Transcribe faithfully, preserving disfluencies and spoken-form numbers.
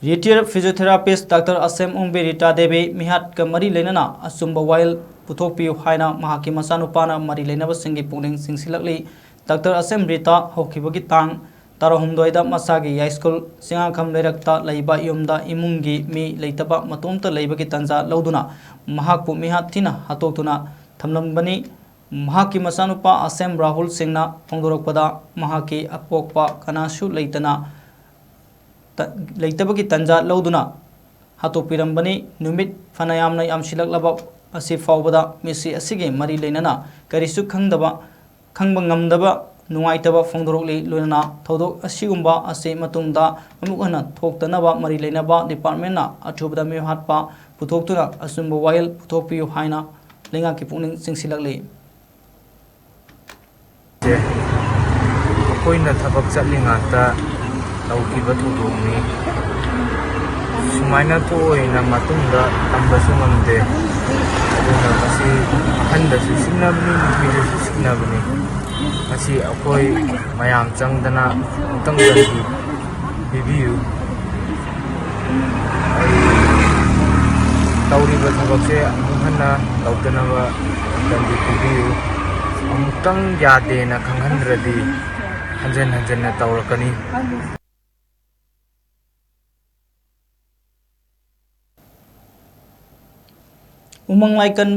Retired physiotherapist Doctor ꯑꯁꯦꯝ ꯑꯣꯡꯕꯤ ꯔꯤꯇꯥ ꯗꯦꯕꯤ ꯃꯤꯍꯥꯠꯀ ꯃꯔꯤ ꯂꯩꯅꯅ ꯑꯆꯨꯝꯕ ꯋꯥꯌꯦꯜ ꯄꯨꯊꯣꯛꯄꯤꯌꯨ ꯍꯥꯏꯅ ꯃꯍꯥꯛꯀꯤ ꯃꯆꯥꯅꯨꯄꯥꯅ ꯃꯔꯤ ꯂꯩꯅꯕꯁꯤꯡꯒꯤ ꯄꯨꯛꯅꯤꯡ ꯆꯤꯡꯁꯤꯜꯂꯛꯂꯤ꯫ ꯗꯥꯛꯇꯔ ꯑꯁꯦꯝ ꯔꯤꯇꯥ ꯍꯧꯈꯤꯕꯒꯤ ꯇꯥꯡ ꯇꯔꯥꯍꯨꯝꯗꯣꯏꯗ ꯃꯁꯥꯒꯤ ꯌꯥꯏꯁ꯭ꯀꯨꯜ ꯆꯤꯡꯉꯥꯈꯝ ꯂꯩꯔꯛꯇ ꯂꯩꯕ ꯌꯨꯝꯗ ꯏꯃꯨꯡꯒꯤ ꯃꯤ ꯂꯩꯇꯕ ꯃꯇꯣꯝꯇ ꯂꯩꯕꯒꯤ ꯇꯥꯟꯖꯥ ꯂꯧꯗꯨꯅ ꯃꯍꯥꯛꯄꯨ ꯃꯤꯍꯥꯠ ꯊꯤꯅ ꯍꯥꯠꯇꯣꯛꯇꯨꯅ ꯊꯝꯂꯝꯕꯅꯤ꯫ ꯃꯍꯥꯛꯀꯤ ꯃꯆꯥꯅꯨꯄꯥ ꯑꯁꯦꯝ ꯔꯥꯍꯨꯜ ꯁꯤꯡꯅ ꯐꯣꯡꯗꯣꯔꯛꯄꯗ, ꯃꯍꯥꯛꯀꯤ ꯑꯄꯣꯛꯄ ꯀꯅꯥꯁꯨ ꯂꯩꯇꯅ ꯇ-, ꯂꯩꯇꯕꯒꯤ ꯇꯥꯟꯖꯥ ꯂꯧꯗꯨꯅ ꯍꯥꯠꯇꯣꯛꯄꯤꯔꯝꯕꯅꯤ꯫ ꯅꯨꯃꯤꯠ ꯐꯅꯌꯥꯝꯅ ꯌꯥꯝꯁꯤꯜꯂꯛꯂꯕ ꯑꯁꯤ ꯐꯥꯎꯕꯗ ꯃꯤꯁꯤ ꯑꯁꯤꯒꯤ ꯃꯔꯤ ꯂꯩꯅꯅ ꯀꯔꯤꯁꯨ ꯈꯪꯗꯕ, ꯈꯪꯕ ꯉꯝꯗꯕ, ꯅꯨꯡꯉꯥꯏꯇꯕ ꯐꯣꯡꯗꯣꯔꯛꯂꯤ꯫ ꯂꯣꯏꯅꯅ ꯊꯧꯗꯣꯛ ꯑꯁꯤꯒꯨꯝꯕ ꯑꯁꯤ ꯃꯇꯨꯡꯗ ꯑꯃꯨꯛ ꯍꯟꯅ ꯊꯣꯛꯇꯅꯕ ꯃꯔꯤ ꯂꯩꯅꯕ departmentꯅ ꯑꯊꯨꯕꯗ ꯃꯤꯍꯥꯠꯄ ꯄꯨꯊꯣꯛꯇꯨꯅ ꯑꯆꯨꯝꯕ ꯋꯥꯌꯦꯜ ꯄꯨꯊꯣꯛꯄꯤꯌꯨ ꯍꯥꯏꯅ ꯂꯩꯉꯥꯛꯀꯤ ꯄꯨꯛꯅꯤꯡ ꯆꯤꯡꯁꯤꯜꯂꯛꯂꯤ꯫ ꯑꯩꯈꯣꯏꯅ ꯊꯕꯛ ꯆꯠꯂꯤꯉꯥꯛꯇ ꯇꯧꯈꯤꯕ ꯊꯧꯗꯣꯛꯅꯤ꯫ ꯁꯨꯃꯥꯏꯅ ꯊꯣꯛꯑꯣꯏꯅ ꯃꯇꯨꯡꯗ ꯇꯝꯕꯁꯨ ꯉꯝꯗꯦ꯫ ꯑꯗꯨꯅ ꯃꯁꯤ ꯑꯍꯟꯗꯁꯨ ꯁꯤꯡꯅꯕꯅꯤ, ꯅꯨꯄꯤꯗꯁꯨ ꯁꯤꯡꯅꯕꯅꯤ꯫ ꯃꯁꯤ ꯑꯩꯈꯣꯏ ꯃꯌꯥꯝ ꯆꯪꯗꯅ ꯑꯃꯨꯛꯇꯪ ꯗꯟꯗꯤ ꯄꯤꯕꯤꯌꯨ꯫ ꯑꯩ ꯇꯧꯔꯤꯕ ꯊꯕꯛꯁꯦ ꯑꯃꯨꯛ ꯍꯟꯅ ꯇꯧꯗꯅꯕ ꯗꯟꯗꯤ ꯄꯤꯕꯤꯌꯨ꯫ ꯑꯃꯨꯛꯇꯪ ꯌꯥꯗꯦꯅ ꯈꯪꯍꯟꯗ꯭ꯔꯗꯤ ꯍꯟꯖꯟ ꯍꯟꯖꯟꯅ ꯇꯧꯔꯛꯀꯅꯤ꯫ ꯎꯃꯪ ꯂꯥꯏꯀꯟꯕ